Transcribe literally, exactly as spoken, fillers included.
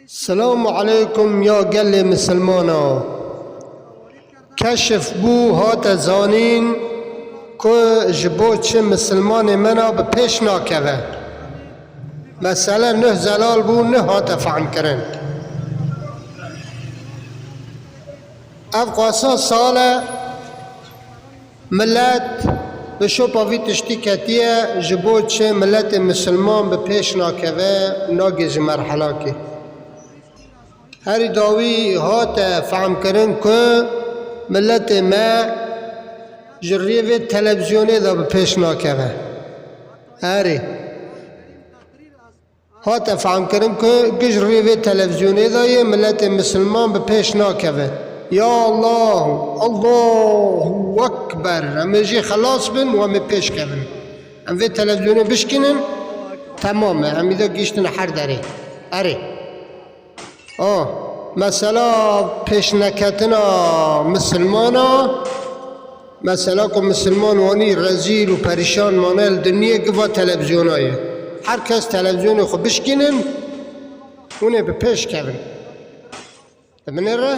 Selamu aleykum ya gelê misilmana. Keşif bû, hate zanîn ku ji bo çi misilmanê me na bi pêş nakeve. Mesele nuh zelal bû, nuh hate fehmkirin. Ev qasa sal e, milet bi şopa vî tiştî ketiye, ji bo çi miletê misilman bi pêş nakeve, nagê ji merhelakê. Herî dawî hate fehmkirin ku miletê me ji riyê vê televîzyonê de bi pêş nakeve. Erê. Hate fehmkirin ku giş rê vê televîzyonê de yê miletê misilman bi pêş nakeve. Ya Allah, Allahu Ekber. Em ê jê xelas bin û em ê pêş kevin. Em vê televîzyonê bişkînin, temam e. Em îda gihiştine her derê. Erê. A, mesela pêşneketina misilmana, mesela ku misilman wanî rezîl û perîşan mane li dinyê giva televîzyona ye. Her kes televîzyonê xwe bişkînin, hûn ê bi pêş kevin. Di binê re